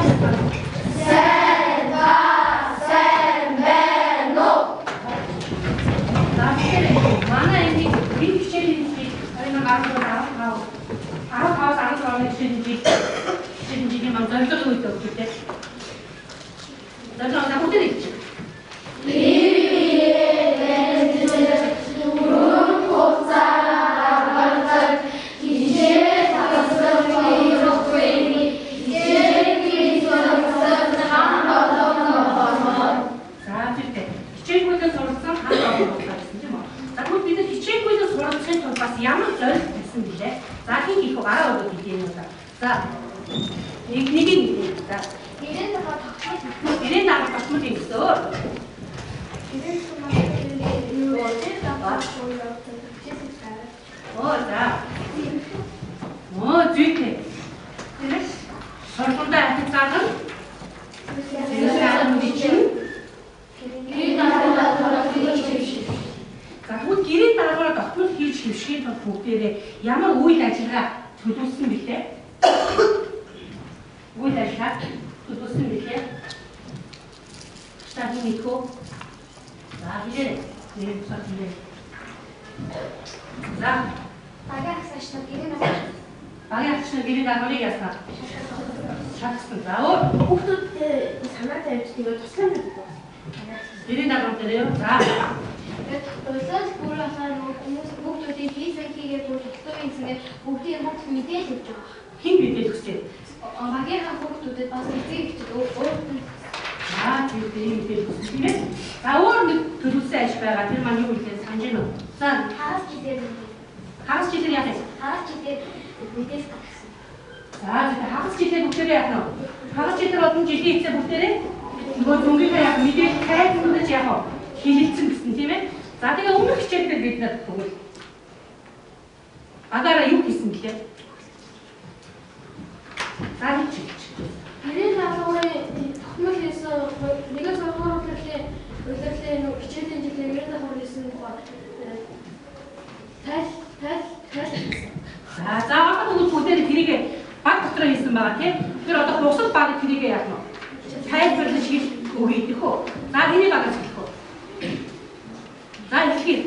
Сайн ба, сайн байна уу? За, тэгэхээр манай энийг энэ хичээлийн жил 2016 15-аас 16 оны хичээлийн жилийн маань зорилгын үед өгч үү? Зорилго на бүгд нэг чинь. Өрөөнд хугацаараа гаргадаг, хичээл тасалбар хичээлийн суралцах хам болгоно болгоно. За, зүйтэй. Хичээлгүйдээ суралцсан хам болгоно гэсэн тийм үү? За, тэгвэл бид нар хичээлгүйдээ суралцахын тулд бас ямар зорилго тавьсан билээ? За, хэн хийх вэ? Гараа өгөөд хийх юм уу? За, нэг нэг нь. За, Гэрээ дагаа тогтмол гэрээ дагаа тогтмол юм гэсэн. Оо, за. Оо, зүйтэй. Сургуультай хатцаахан чинь за, тэгвэл гэрээ даалгавраа тогтмол хийж хэвшихийн тулд бүгдээрээ ямар үйл ажиллагаа төлөвлөсөн бэлээ? Үйл ажиллагаа төлөвлөсөн бэлээ? Та хэн мэдэх үү? За, хэлээрэй. Нэр бусад хэлээрэй. За, Багийн агч нар гэрээ дагаа багийн агч нар гэрээ даалгаврыг яасан? Шалгасан. За, өөр Хүүхдүүдтэй санаа тавьж тэгээд туслах гэдэг байна. Гэрээ даалгавар дээр юу? За, Тэгээд улсаас бүр болохоор нөгөө хүмүүс хүүхдүүдийг хийсэн хийгээд бүр тогтмол хийсэнгээ бүгдийн бүгд мэдээлэл өгч байгаа. Хэн мэдээлэл өгч вэ? Багийнхаа хүүхдүүдэд бас эцэг эхчүүд өөрт нь За, тийм ийм мэдээлэл өгсөн тийм ээ. За, өөр нэг төлөвлөсөн ажил байгаа. Тэр маань юу вэ? Санаж байна уу? За, хагас жилээр хагас жилээр яах юм? Хагас жилээр мэдээлэл гаргасан. За, зөв, хагас жилээр бүгдээрээ яах нь вэ? Хагас жилээр болон жилийн эцээ бүгдээрээ нөгөө дүнгийнхээ яах мэдээлэл тайлбарлаж яах вэ? Хилэлцэн гэсэн тийм ээ. За, тэгээ өмнөх хичээлээр бид нар тэгвэл багаараа юу хийсэн гэлээ? За, хийж хэлж. Гэрээ даалгаврын тогтмол хийсэн нэгээс хоёрдугаар улирлын нөгөө хичээлийн жилийн гэрээ даалгавар хийсэн тухай тайл тайл тайл хийсэн. За, одоо тэгвэл бүгдээрээ тэрийг баг дотор хийсэн байгаа тийм. Тэгэхээр одоо бусад баг тэрийг яах нь вэ? Тайлбарлаж хэл өгье гэх үү? За, хэний багаас эхлэх үү? За, эхлэе.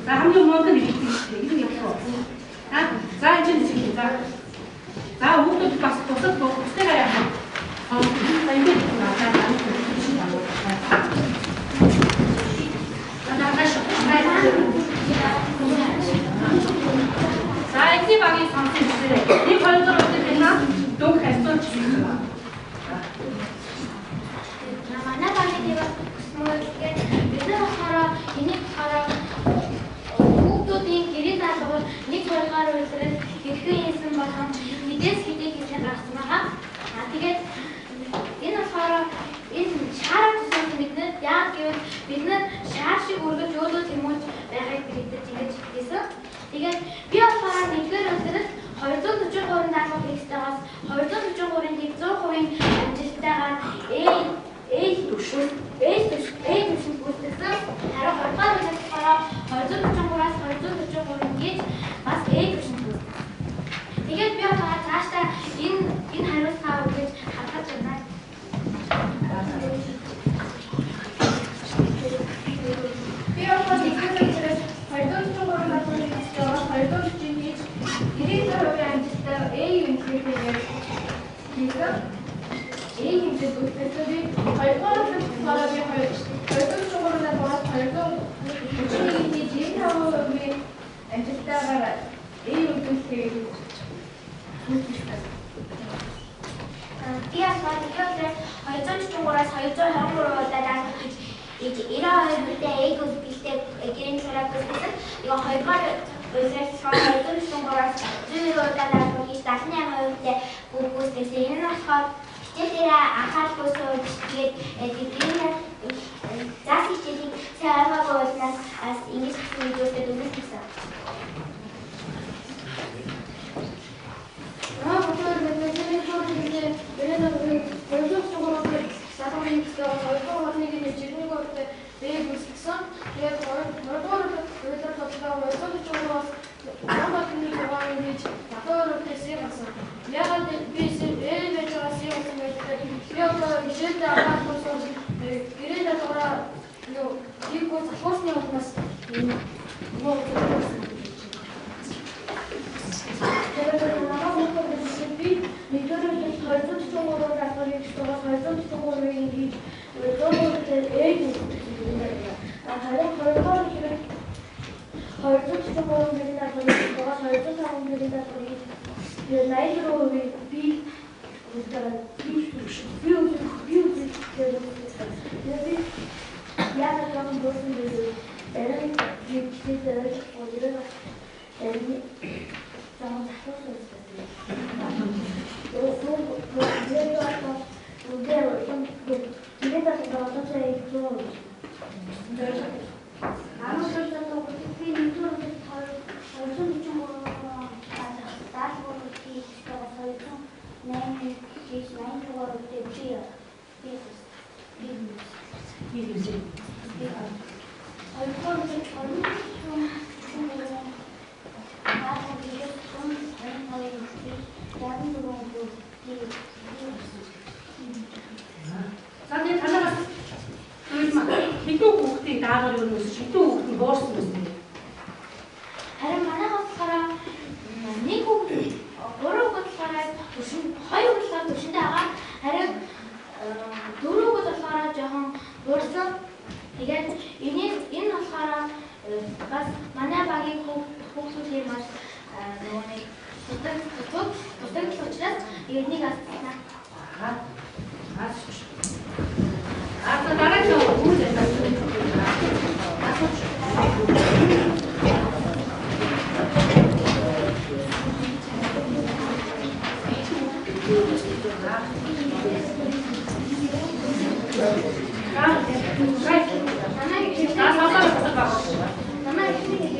За, хамгийн мундаг нь эхлэх шүү дээ. Энэ эхлэх үү? За, за, энэ чинь эхлэе. За. За, хүүхдүүд бас бусад бусдыгаа яах нь вэ? За, ингэж за, за. За, нааш. За, эзний багийн сонсон хэсээрээ нэг хоёр дахь улирлын маань дүнг харьцуулж хийсэн байна. Манай багийн нэг хүсмэл гэхээр бид нар болохоор энийг болохоор хүүхдүүдийн гэрээ даалгавар нэг хоёрдугаар улирал хэрхэн хийсэн болон мэдээс хэдий хийсэн гаргасан байгаа. А тэгээд энэ болохоор энэ шаараа төсөөлсөн бид нар яг гэвэл бид нар шаар шиг өргөж өөдөө тэмүүлж байгааг бид ингэж хийсэн. Тэгээд би болохоор нэгдүгээр улирал 243 даалгавар хийстэйгээс 243-ын 100% амжилттайгаар A түвшин A түвшин A түвшинд гүйцэтгсэн. Харин хоёрдугаар улирал болохоор 243-аас 243 гэж бас A түвшинд гүйцэтгсэн. Тэгээд би болохоор цаашдаа энэ хариуцлага өгөж харахад байна. Би болохоор нэгдүгээр улирлаас 243 даалгавар хийстэйгээс 240 хийж 92% амжилттай A хэмжээгээр хийсэн. A хэмжээд гүйцэтгсэн. Би хоёрдугаар улирал болохоор би 243 даалгавраас 241 хийж 95% амжилттайгаар A хэмжээгээр гүйцэтгсэн. Би болохоор нэгдүгээр улирал 243-аас 223 удаа даалгавар хийж 92%-тэй A гүйцэтгэлтэй гэрийн даалгавраа гүйцэтгсэн. Тэгээ хоёрдугаар улирал 243-аас 190 удаа даалгавар хийж 78%-тэй гүйцэтгсэн. Энэ нь болохоор хичээлээрээ анхааралгүй сууж тэгээд гэрийн заас хичээлийг сайн ойлгоогүй болноос ингэж гэсэн мэдүүлэлтэд дүгнэлт хийсэн. Манай бүгдээр мэдээллийн хөрөнгөний гэрээ даалгаврыг 243 даалгаврын хийстэйгээс 221 хийж 91%-тэй B гүйцэтгсэн. Тэгээд хоёрдугаар улирал болохоор 243-аас 10.6 хийж 72%-тэй C гарсан. Яагаад би A байж байгаа C гарсан бэ гэхээр хийхтэйгээс 243-ыг хийж 100% Э гэсэн юм байна. Харин хоёрдугаар үлрэлт 243 гэрийн даалгавар хийхтэйгээс 205 гэрийн даалгавар хийж 84% би би би би яагаад юм болсон бэ? Эрен хийхдээ ойлгохгүй ерөө эрен зам асуусан За тэгээ танаас туйлмаа хэдэн хүүхдийн даалгавар юу нүс хэдэн хүүхд нь буурсан гэсэн юм. Харин манайхаас болохоор нэг хүүхд гурван хүүхд болохоор түвшин хоёр хүүхд болохоор түвшиндээ байгаа. Харин дөрөв хүүхд болохоор жоохон буурсан. Тэгээд энэ болохоор бас манай багийн хүүхдүүдийн маш нөгөө нэг дутагдал учраас энийг алдсан. За дараагийн үйл асууж.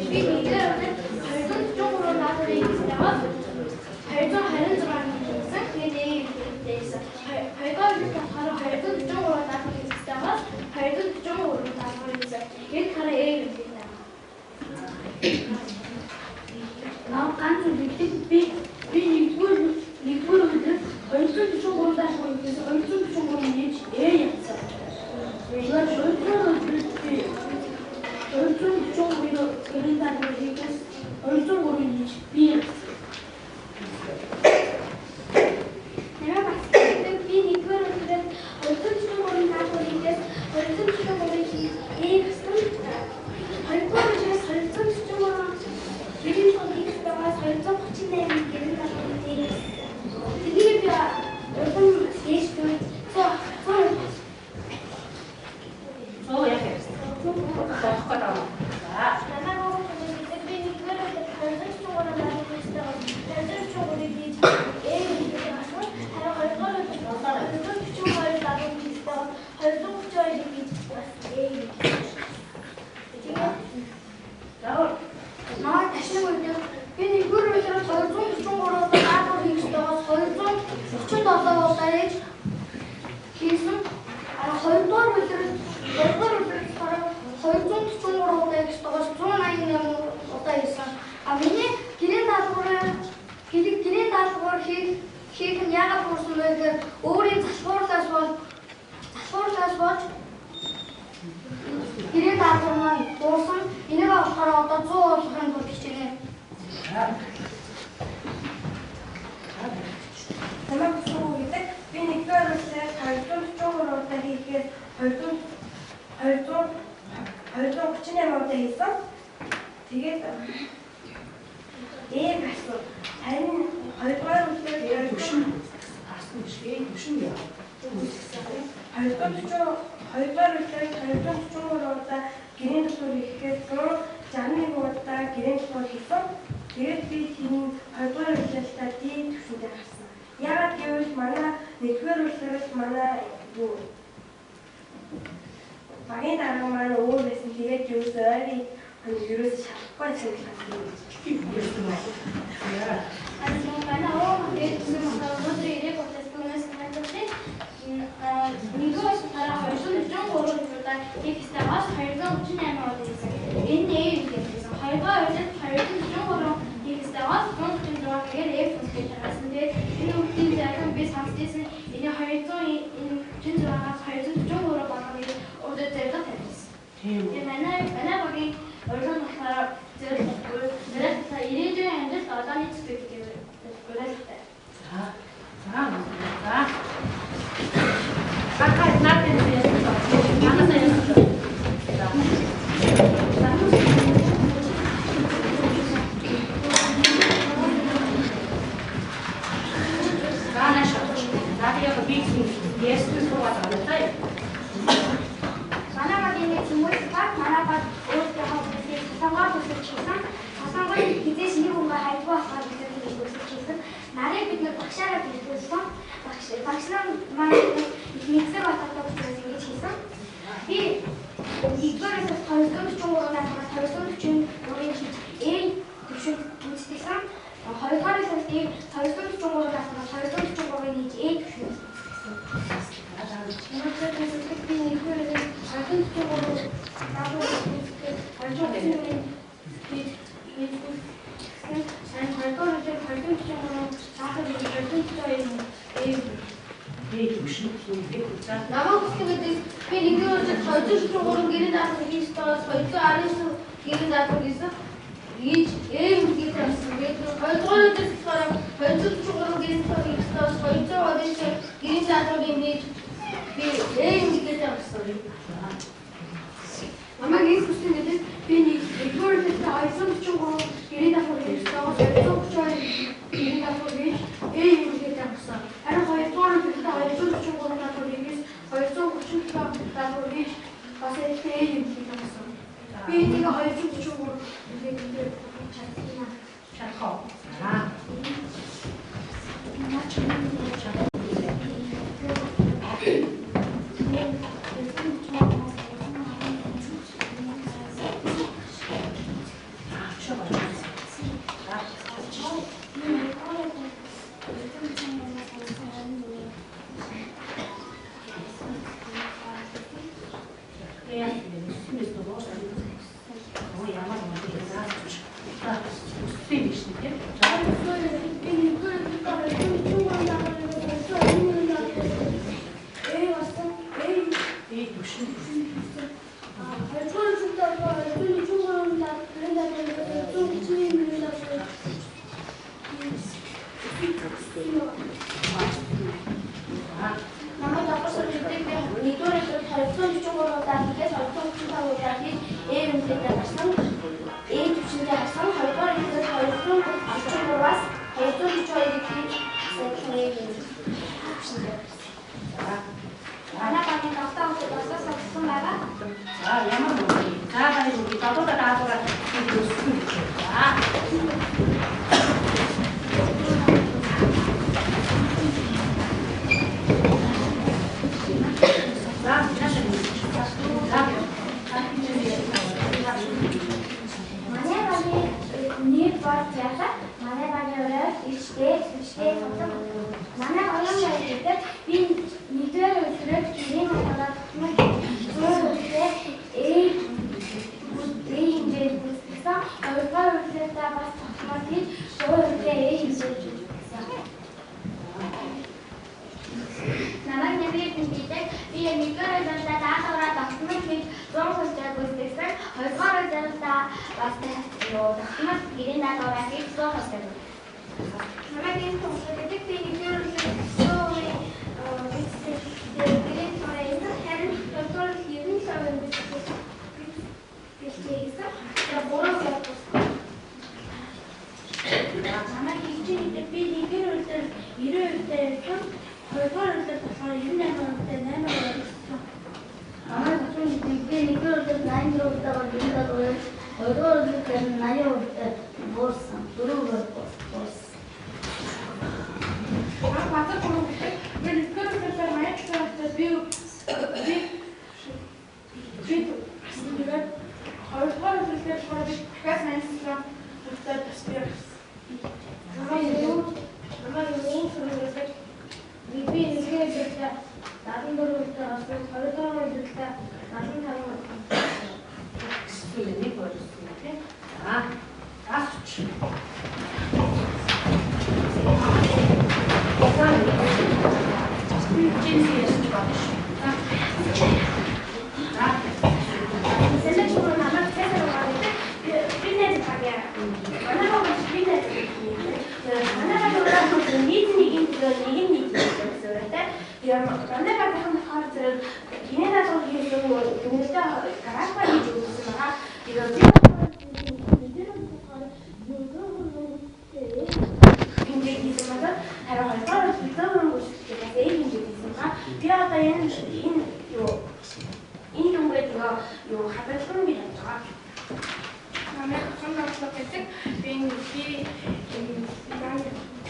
Би нэгдүгээр удаад 243 даалгаврыг хийхдээ 226 хийсэн. Тэгээд ээсэн. Хоёрдугаар үйл болохоор 243 даалгавар хийхдээ 243 даалгавар хийсэн. Энэ хараа ээ гэдэг юм. Наа ганц үлдэх би нэгдүгээр өдөр 243 даалгавар хийсэн. 243 хийж ээ явсан. Тэгээд хоёрдугаар өдөр би 243 гэрийн даалгавар хийхээс 203 хийж би явсан. Намайг асуусан би нэгдүгээр өдрөөс 243 даалгавар хийхээс 243 хийж ээ гэсэн. Хоёрдугаар өдрөөс 243 гэрийн даалгавар хийхээс 238 гэрийн даалгавар хийхээс. Тэгээд би улам дээш дүүж 100 яг ярьсан. Бодох гээд байгаа. За. Намайг би нэгдүгээр өдөр 243 даалгавар хийхдээ 243 хийж ээ гэдэг асуу. Харин хоёрдугаар өдөр 242 даалгавар хийхдээ 232 хийж бас ээ гэдэг. Тэгээд за наа ташнаг өдөр би нэгдүгээр өдөр 243 даалгавар хийхдээ 237 удаа хийж хийсэн. Хоёрдугаар өдөр 243 удаа хийхдээ 188 удаа хийсэн. А миний гэрийн даалгавар хийх нь яагаад буурсан бэ гэхээр өөрийн залхуурлаас болж гэрийн даалгавар маань буурсан. Энийг болохоор одоо 100 болгохын тулд хичээнэ. Намайг Сүгүү гэдэг. Би нэгдүгээр өдрөөс 243 удаа хийхээр 238 удаа хийсэн. Тэгээд ээ гарсан. Харин хоёрдугаар өдрөөс түвшин гарсан биш ээ түвшин яа. Хоёрдугаар өдрөөс 243 удаа гэрийн даалгавар хийхээр 161 удаа гэрийн даалгавар хийсэн. Тэгээд би тэрний хоёрдугаар өдрөөс D түвшиндээ гарсан. Яагаад гэвэл манай нэгдүгээр өдрөөс манай юу багийн дарга маань өөр байсан. Тэгээд юус ойрын ерөөс шалахгүй байсан гэх юм байна. Манай өө гэсэн өнөөдөр ирэх учраас түүнээс хандсан. Нэгдүгээр болохоор 243 удаа хийх ёстой бас 238 удаа хийсэн. Энэ ээ гэсэн. Хоёрдугаар өдөр 243 хийх ёстой бас 136 гэхээр F гэж гарсан. Тэгээд энэ үгтийн зарим би сонсдсон. Энэ 236-аас 243 болгоно өдөр зорилго тавьсан. Тэгээд манай багийн урилга нь болохоор зорилго ирээдүйн амьдралд олооны зүтгэл гэдэг уриалгатай. За. За. За. багшаараа бэлтгэлсэн. Багш нар маань их мэдсэг баталгаа учраас ингэж хийсэн. Би нэгдүгээр улирлаас 243 даалгавраас 243-ыг хийж A төвшөнд гүйцэтгсэн. Хоёрдугаар улирлыг 243 даалгавраас 243-ыг хийж A төвшөнд гүйцэтгсэн. Би нэгдүгээр улирлаас 243 даалгаврыг гүйцэтгэж 231 хийж гүйцэтгсэн. Харин хоёрдугаар улирлаас 243 даалгаврыг 242 A төвшөнд хийх. За намайг хүсдэг гэдэг би нэгдүгээр улирлаас 243 гэрийн даалгавар хийж байгаас 219 гэрийн даалгавар хийсэн. Хийж A гэдгийг тавьсан. Тэгээд хоёрдугаар улирлаас болохоор 243 гэрийн даалгавар хийж байгаас 229 гэрийн даалгаврыг хийж би A гэдгийг тавьсан. Намайг их хүсдэг гэдэг би нэгдүгээр улирлаас 243 гэрийн даалгавар хийж байгаас 232 гэрийн даалгавар хийж A гэдгийг тавьсан. Харин хоёрдугаар улирлаас 243 даалгавар хийгээс 237 даалгавар хийж бас A гэдгийг тавьсан. Би энийг 243 гэдгийг чадсан. Чадах уу? За. Намайг давхар гэдэг би нэгдүгээр улирлаас 243 удаа хийхээс 235 удаа хийж A хэмжээтэй гарсан. A төвшөндөө гарсан. Хоёрдугаар улирлаас 243-аас 242-ыг хийж адилхан A төвшөндөө гарсан. Манай багийн давтаа хөтөлбөрөөс сонссон байгаа. За ямар үг вэ? За баяр үг. Долоодоо даалгавраа хийж өссөн гэж байна. За манай багийн нэр бол яалаа. Манай багийн ураар ихтэй, сүчтэй цогцсон. Манай оюун гэдэг би нэгдүгээр улирлаас гэрийн хатгаа тогтмол 100% A хэмжээд гүйцэтгсэн. Хоёрдугаар улирлаа бас тогтмол хийж 100% A хэмжээд гүйцэтгсэн. Намайг нэмрээ гэдэг би нэгдүгээр улирлаа даалгавраа тогтмол хийж 100% гүйцэтгсэн. Хоёрдугаар улирлаа бас тогтмол гэрийн даалгавраа хийж 100% гүйцэтгсэн. Намайг энэ тоглолт гэдэг би нэгдүгээр улирлаас 100% гүйцэтгэсэн. Гэрийн даалгавраа хийсэн. Харин хоёрдугаар 97% гүйцэтгэсэн. Хийсэн. Тэгээ 3 болсон. Намайг хичээн гэдэг би нэгдүгээр улирлаас 90% тавьсан. Хоёрдугаар улирлаас болохоор 98% 8% болсон. Намайг хүсдэг гэдэг би нэгдүгээр улирлаас 84% гэрийн даалгавраа хоёрдугаар улирлаас 80% буурсан. 4% буурсан. Намайг Базар гурав гэдэг би нэгдүгээр улирлаар 87% би би тэгээд хоёрдугаар улирлаар болохоор би дахиад 87% бас би гарсан. Намайг юу гэдэг би нэгдүгээр улирлаа 74% гарсан. Хоёрдугаар улирлаа 75% нэг болсон тийм. За. Гасч. За. Жинси ясч байна шүү. За. Сэлэш мөн намайг цэсэр гэдэг би нэг багяа. Манай баг би нэг. Манай баг өөрөө нийт нэг нэг нэг гэсэн үг тийм. Манай багийнхан болохоор зэрэг гинэ даалгавар хийсэн дүнэлтээ графа хийж өгсөн байгаа. Тэгээд хэмжээ хийсэн байна. Харин хоёрдугаар улирлаа гүйцэтгэж бас A хэмжээ хийсэн байгаа. Би одоо энэ юу энэ дүнгээд нөгөө юу хадгалсан гэж бодож байгаа. Намайг Хон Давтлага гэдэг би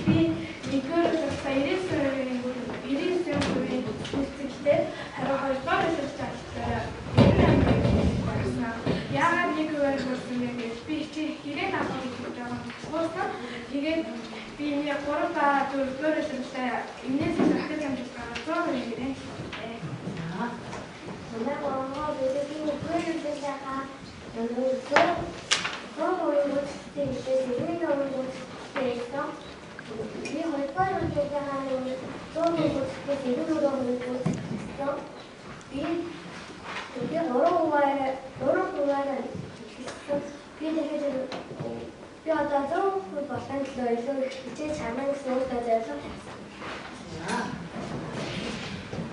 би нэгдүгээр Би нэг 3 ба 4 дугаар улирлаа энэс илүү ахиц амжилт гаргаж 100% гэрээ. За. Манай гурван бидний нэгдүгээр улирлынхаа өнөөдөр 100% гүйцэтгэх ихээс 91% гүйцэтгэх байсан. Би хоёрдугаар улирлынхаа 100% гүйцэтгэхээс 94% гүйцэтгсэн. Би тэгээ 3% ихсэн. Би тэгэхээр би одоо 100% болохын төлөө илүү их хичээж чадна гэсэн өөртөө зорилго тавьсан. За.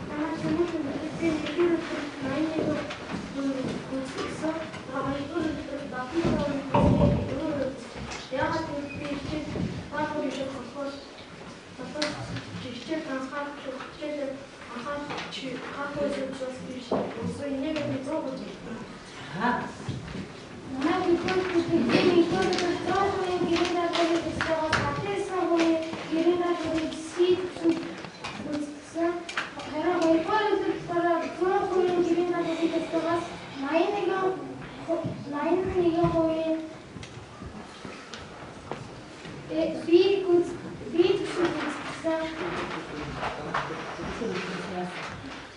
Манай хүмүүст би нэгдүгээр улирал 81% гүйцэтгсэн. Хоёрдугаар улирал 75% гүйцэтгсэн. Яагаад гэвэл би хичээл баах шиг болохоор хичээл анхаарч хичээл анхаарч гахуу зүйл биш. Өсөө энийг би 100% хэлсэн. За. Манай нэгдүгээр би нэгдүгээр 100% гэрийн даалгаврыг хийсээс 79% гэрийн даалгаврыг C гүйцэтгсэн. Харин хоёрдугаар улирал болохоор 100% гэрийн даалгаврыг хийсээс 81% B гүйцэтгсэн.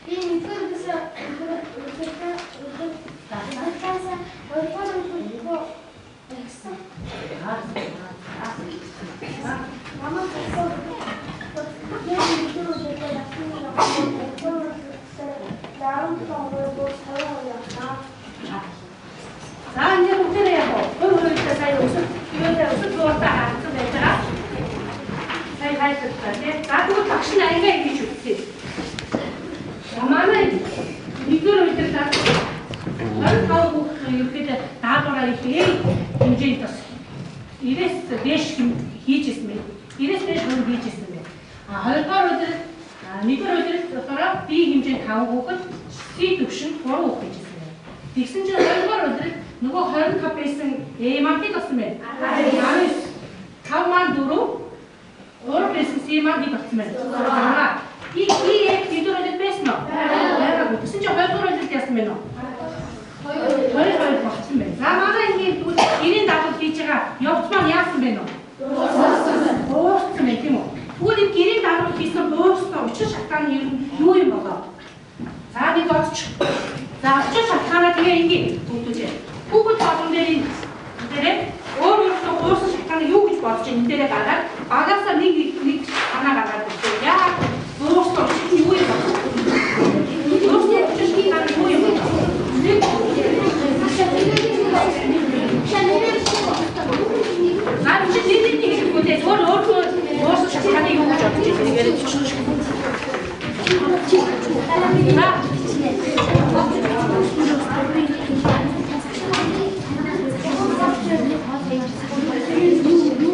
Би нэгдүгээр улирлаас хоёрдугаар улирал ихсэн. Манай зөвхөн би нэгдүгээр улирлаа 87% явсан. За энэ бүгдээрээ яг хувь хувьдаа сая өсөлт юутай өсөлт бууртаа харагдсан байж байгаа. Сая хайрлаа тий. За тэгвэл багш нь аягаа ингэж үзье. За манай нэгдүгээр улирлаа 25 хүүхэд ерөөхдөө даалгавраа их хэмжээнд бас 90-ээс дээш хийж ирсэн байх. 90-ээс дээш хувь хийж ирсэн байх. А хоёрдугаар улирал нэгдүгээр улирал болохоор B хэмжээнд 5 хүүхэд, C төвшөнд 3 хүүхэд хийж ирсэн байх. Тэгсэн чинь хоёрдугаар улирал нөгөө 25 байсан A маань хэд болсон бэ? 19. 5 маань 4, 3 байсан C маань хэд болсон бэ? 6. И E нэгдүгээр улирал байсан уу? Байгаагүй. Тэгсэн чинь хоёрдугаар улиралд яасан бэ нөө? 22 болсон байна. За манай энгийн тэгвэл гэрийн даалгавар хийж байгаа явц маань яасан бэ нөө? Буурсан байх тийм үү? Тэгвэл энэ гэрийн даалгавар хийсэн буурсан учир шалтгаан нь ер нь юу юм болоо? За нэг бодчих. За учир шалтгаанаа тэгээ энгийн хүүхдүүд. Хүүхэд болгон дээр энэ дээрээ өөр өөртөө буурсан шалтгааныг юу гэж бодож энэ дээрээ гаргаад багасаа нэг нэг санаа гаргаад ирсэн. Яагаад буурсан учир нь юу юм болоо? Буурсан учир шалтгаан нь юу юм болоо? За чи нэг хэлэхгүй те өөр өөртөө буурсан шалтгааныг юу гэж бодож байна яриад өчнө. За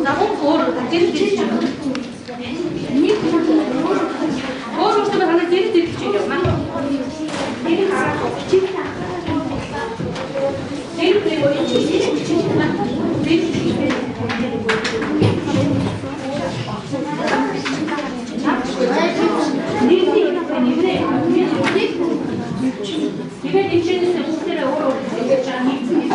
За өөр зэрэг зэрэг өөр өөртөө санаа зэрэг зэрэг гэж явна. Тэрийг хараад зэрэг нэг зэрэг Тэгээд энэ чигээс бүгдээрээ өөр өөр ингэж байгаа нэгдсэн гэж.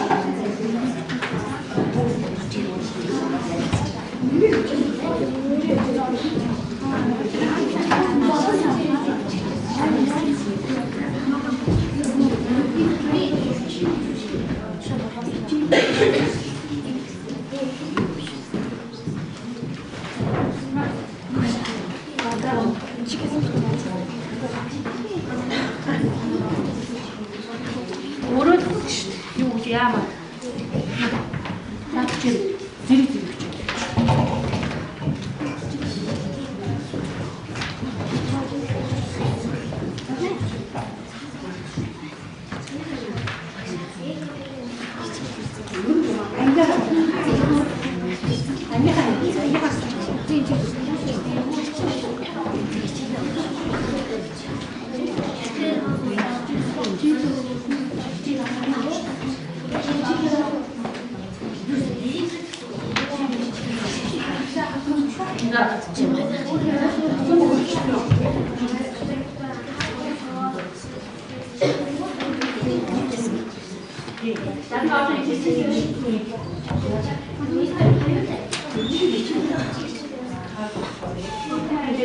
Өөрөө л шүү дээ. Юу гэж яамаа. Наад чи зэрэг зэрэг чи.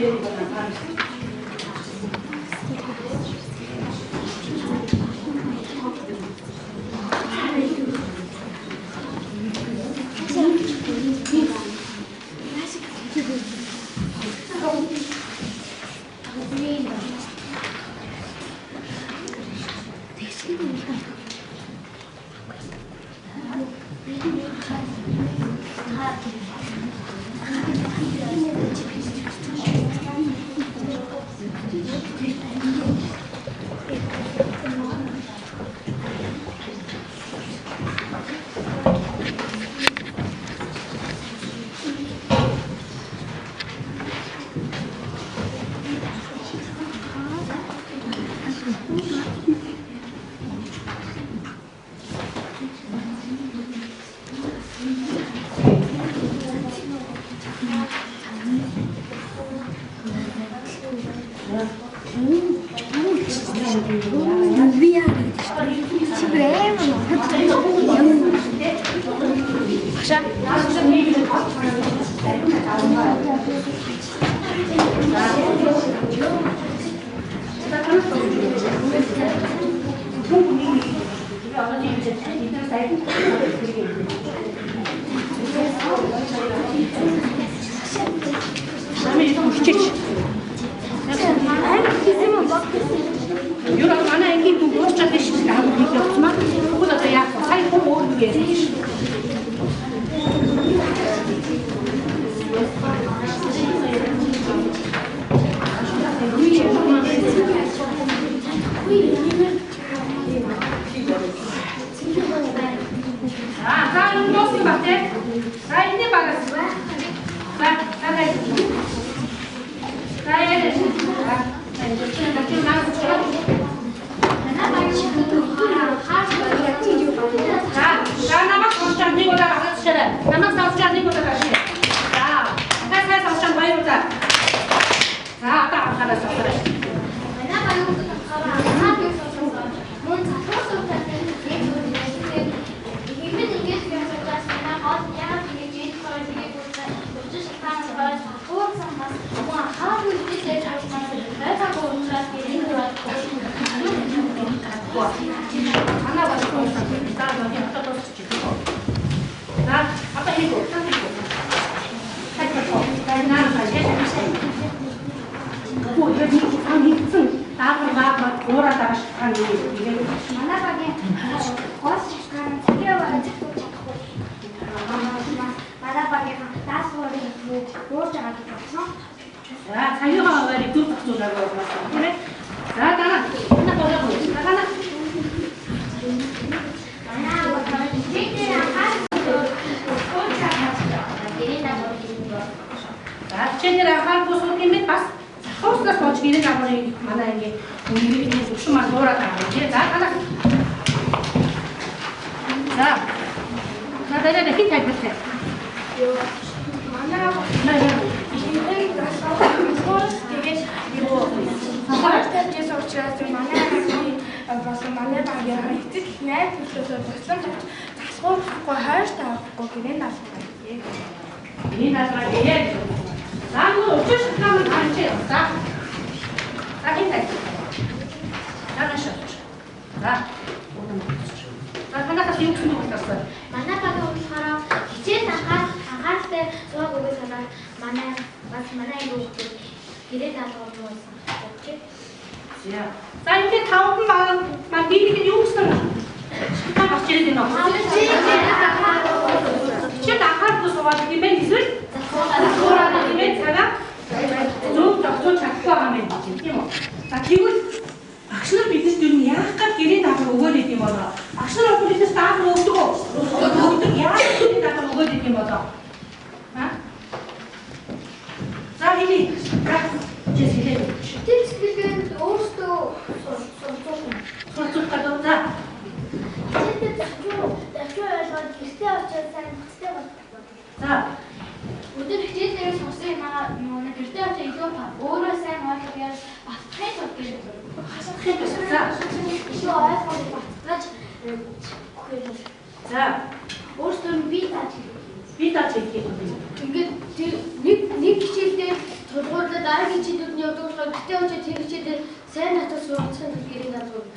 яриад байна. Би зааж хэлэх юм. Ингээд нэг хичээлдээ тулгуурлаж дараагийн хичээлүүд нь явдаг болохоор гэртээ очиж тэр хичээлээр сайн татвар суралцахын тулд гэрийн даалгавар.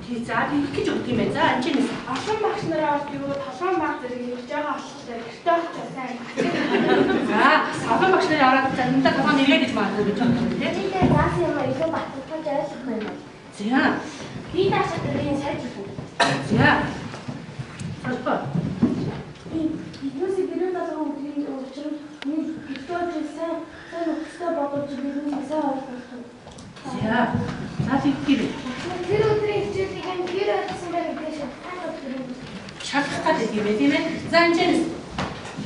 Тий, за тэгэх гэж өгд юм байна. За энэ чинь олон багш нараа юу толгойн баг зэрэг явж байгаа болохоор гэртээ очиж сайн. За, олон багш нараа ороод заримдаа толгой нэрээ гэж магадгүй гэж бодсон тийм. Хичээлээр заасан юм илүү баталгааж ойлгох юм байна. За. Би таашаа тэрийг сайж өгнө. За. Солбоо. Биднээс гэрийн даалгавар өгдөг учир нь гэртээ очиж сайн нөхцөлтэй бодож бидний сайн ойлгох юм. За. За тэгвэл тэр өдрийн хичээлийг нь тэр ойлгосон байх гэдэг шалтгаан өгдөг. Шалгах гэдэг юм ээ, тийм ээ. За энэ чинь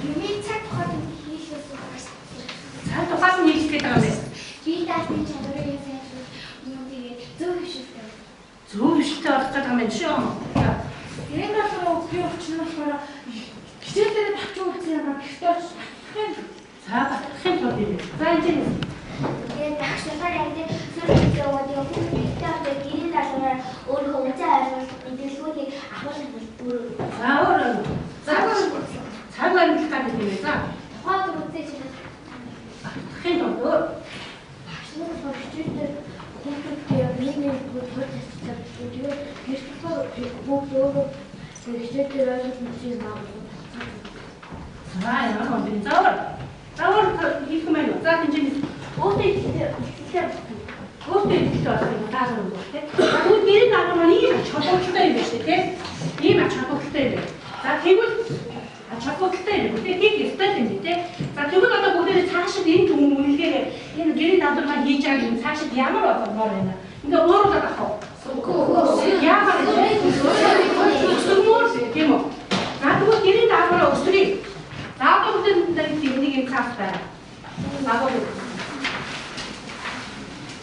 миний цаг тухайд хийхээс багш. Цаг тухайд нь хийх гэдэг юм байна. Би даасны чадварыг сайжруулах юм тэгээд зөв хөвшөлтэй. Зөв хөвшөлтэй болох гэдэг юм байна шүү. За. Гэрийн даалгавар өгдөг учир нь болохоор хичээлээр тавчин үлдсэн юм гэртээ очиж батлахын. За батлахын тулд юм. За энэ чинь тэгээд багш нараар яг сүүлийн хичээлүүд хүүхдүүдтэй очиж гэрийн даалгавраар өөрөө үнцэн ойлгох мэдээллүүдийг авах бүр. За өөр. За цаг баримтлах гэдэг юм ээ. За тухайн өдөр үзэж батлахын тулд өөр. Багш нар хичээлээр хүүхдүүдтэй нэг нэг бүр тасчих. Тэгээд гэртээ хүүхд өөрөө хичээлээр ойлгох юм аа. За ямар юм бэ? За өөр. За өөр хийх юм байна уу? За тэнцэн өөртөө ихтэй өөртөө ихтэй болох юм даалгавар юм байна тийм. За тэгвэл гэрийн даалгавар маань ийм ач холбогдолтой юм байна шүү дээ тийм. Ийм ач холбогдолтой юм байна. За тэгвэл ач холбогдолтой юм байна. Хийх ёстой юм байна тийм. За тэгвэл одоо бүгдээрээ цаашид энэ үнэлгээгээр энэ гэрийн даалгавар маань хийж байгаа юм цаашид ямар болгомоор байна? Ингээ ууруулаад авах уу? Үгүй. Яагаад вэ? Өсгөмөр тийм үү? За тэгвэл гэрийн даалгавраа өсгөрье. За одоо бүгдээ нэг юм цаас байна. Даалгавар.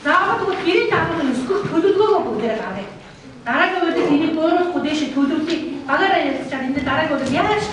За одоо тэгвэл гэрийн даалгаврыг өсгөх төлөвлөгөөгөө бүгдээрээ гаргая. Дараагийн удаад энийг бууруулахгүй дээш төлөвлөгийг багаараа ярилцаад энэ дараагийн удаад яаж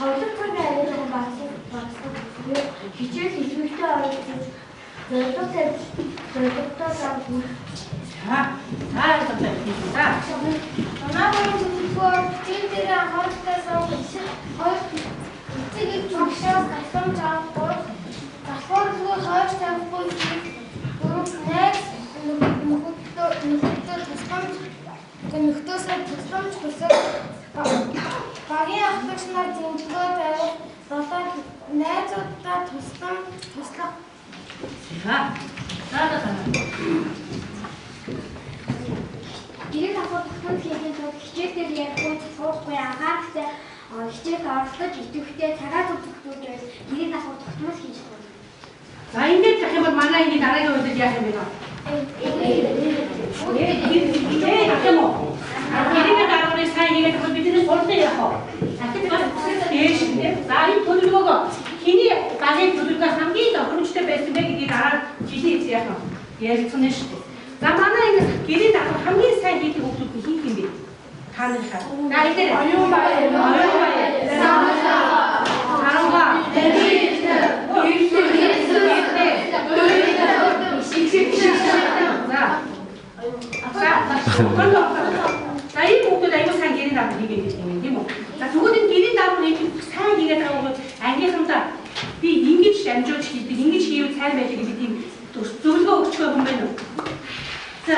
Тоглох цагийн арай жоохон багасгах хичээл идэвхтэй оролцож зорилго тавьж зорилготой зам хүрэх. За. За баярлалаа. За. Манай багийн төлөвлөгөөр хичээл дээр анхааралтай суух, хоёр эцэг их багшаас тусламж авах, гурав залхууралгүй хойш тавихгүй хийх, дөрөв найз нөхөдөө тусламж нөхдөөсөө тусламж хүсэх, багийн ахлагч нар дэмжлэгөө тавих, долоо найзууддаа туслах. За. За за. Гэрээ давхар тогтмол хийхин тулд хичээл дээр ярихгүй, залхуурахгүй, анхааралтай хичээлд оролцож идэвхтэй цагаа зөв зөвхөж байл гэрээ давхар тогтмол хийж болно. За ингээд явах юм бол манай энэ дараагийн үеэд яах юм бэ? Ээ яах юм уу? Гэрээ даалгаврыг сайн хийгээд бол бидний сурсан яах вэ? Дахид бас дээш тийм. За энэ төлөвлөгөөгөө хэний багийн төлөвлөгөө хамгийн тохиромжтой байсан бэ гэдгийг дараа жилийн эцэс яах вэ? Ярилцсан шүү дээ. За манай энэ гэрээ даалгавар хамгийн сайн хийдэг хүмүүс нь хэн юм бэ? Та нар хаа. За энэ Оюун баяр. Оюун баяр. Саранга. За. За. За энэ хүүхдүүд аюул сайн гэрээ даалгавар хийгээд гэдэг юм тийм үү? За тэгвэл энэ гэрээ даалгавар хийх сайн хийгээд байгаа хүмүүс ангийнхандаа би ингэж амжуулж хийдэг, ингэж хийвэл сайн байлаа гэдэг тийм зөвлөгөө өгчих юм байна уу? За.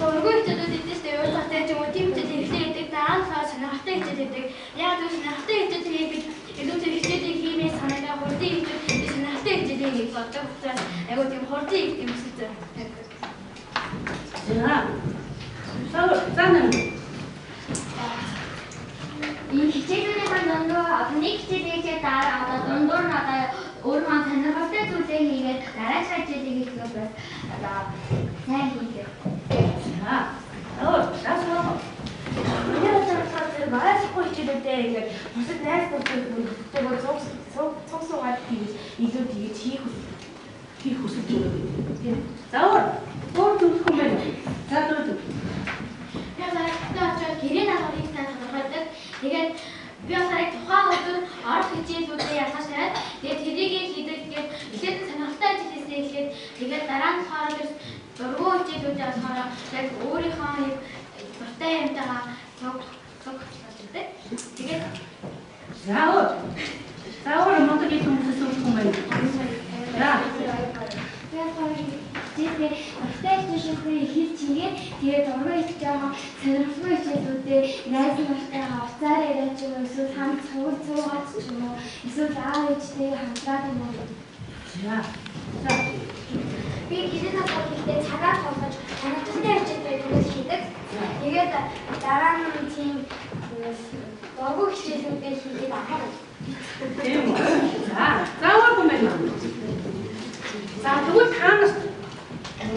Өргөн хичээлүүд идэв шүү дээ. Уйлгатай ч юм уу, тийм хичээл эхлээ идэг, дараа нь болохоор сонирхолтой хичээл идэг. Яг зөв сонирхолтой хичээл хийгээд илүү тэр хичээлийг хиймээ санагдаа хурдан хичээл, сонирхолтой хичээлийг хийж боддог учраас айгуу тийм хурдан хийх юм шиг зэ. За. За нэ. Энэ хичээлүүдийн дундуур одоо нэг хичээл хийгээд дараа одоо дундуур нь одоо өөрийнхөө сонирхолтой зүйлээ хийгээд дараагийн хичээлийг хийх нь бас одоо сайн хийх. За. Оо, за саа. Миний бодлоор тэр маргаашгүй хичээлүүдээ ингээд бусад найз нөхдөдөө цуг суугаад хийж илүү тэгэж хийх хүсэл төрөв тийм. За өөр зөвлөх юм байна. За зөв. Би болохоор очоод гэрээ даалгаврыг сайн сонирхолтой. Тэгээд би болохоор тухайн өдөр орох хичээлүүдээ ялгаж тавиад тэгээд тэрийг хийдэг. Тэгээд эхлээд нь сонирхолтой ажил хийсээ эхлээд тэгээд дараа нь болохоор тэр дургуй хичээлүүдээ болохоор яг өөрийнхөө яг дуртай юмтайгаа цуг цуг гэдэг. Тэгээд за өөр. За өөр мундаг их хүмүүсээс зөвлөх юм байна. За. Би болохоор хичээлээ дуртай хичээлүүдээ эхэлж хийгээд тэгээд дургуй хийж байгаа сонирхолтой хичээлүүдээ найз нартайгаа уцаар яриад ч юм уу эсвэл хамт цуг цуугаад ч юм уу эсвэл аав ээжтэйгээ хамтраад юм уу. За. За. Би гэрээ даалгавар хийхдээ цагаа тоолож сонирхолтой хичээл байдаг хийдэг. Тэгээд дараа нь тийм дургуй хичээлүүдээ хийгээд анхаарал. Тийм үү. За. За өөр юм байна. За тэгвэл та нарт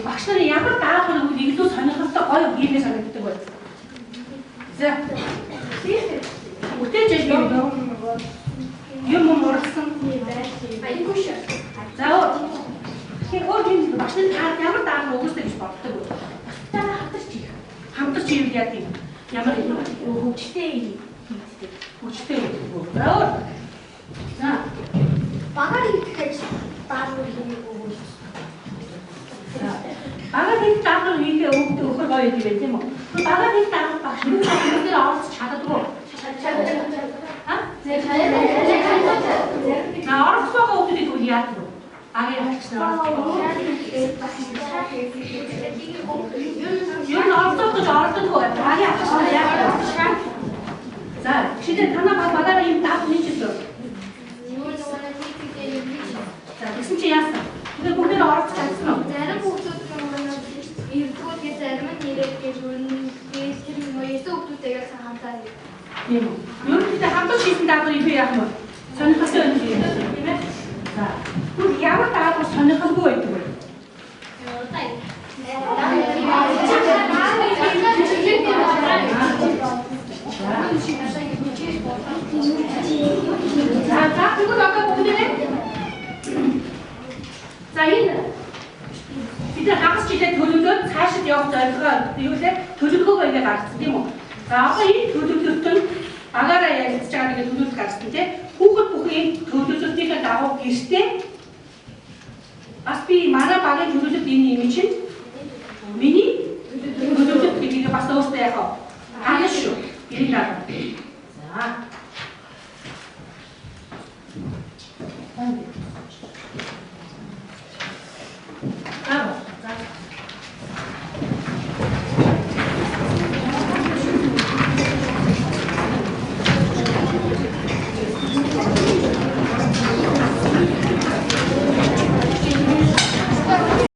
багш нарын ямар даалгавар өгвөл илүү сонирхолтой гоё хиймээ санагддаг вэ? За. Үтээж ажил юм юм уралсан. Аягүй шүү. За өөр. Тэгэхээр өөр юм багш нар та ямар даалгавар өгөөсэй гэж боддог вэ? Бусдаа хамтарч хийх. Хамтарч хийвэл яа гэв? Ямар юм хөгжтэй хийдэг. Хөгжтэй гэдэг. За өөр. За. Багаар хийх гэж даалгавар хийх өгвөл. Багаар хийх даалгавар хийхээ өгөхөр гоё юм байна тийм үү? Багаар хийх даалгавар багш нар бүгдээр оролцож чаддаггүй. А? За оролцож байгаа хүмүүсийг тэгвэл яадаг вэ? Багийн ахлагч нар оролцож. Ер нь оролцох гэж оролдоггүй. Багийн ахлагч нар яагаад оролцож? За, жишээлбэл танай баг багаараа ийм даалгавар хийчихсэн. За, тэгсэн чи яасан? Тэгэхээр бүгдээр оролцож чадсан уу? Зарим хүүхдүүд нэг ирдгүү тэгээ зарим нь ирээд гэж үнэхээр тэр нөгөө 9 хүүхдүүдтэйгээ хамтаа. Тийм үү. Ер нь гэхдээ хамтарч хийсэн даалгавар илүү яах юм бэ? Сонирхолтой байх юм тийм ээ. За, тэгвэл ямар даалгавар сонирхолгүй байдаг вэ? За, за тэгвэл одоо бүгдээрээ за энэ бид нар хагас жилээ төлөвлөөд цаашид явах зорилгоо юу лээ төлөвлөгөөгөө ингэ гаргацсан тийм үү? За одоо энэ төлөвлөлт нь баг Гэртээ бас би манай багийн төлөөлөлт энэ юм чинь миний төлөөлөлт гэдгийг бас өөртөө яах вэ? Гарна шүү. Гэрийн даалгавар. За.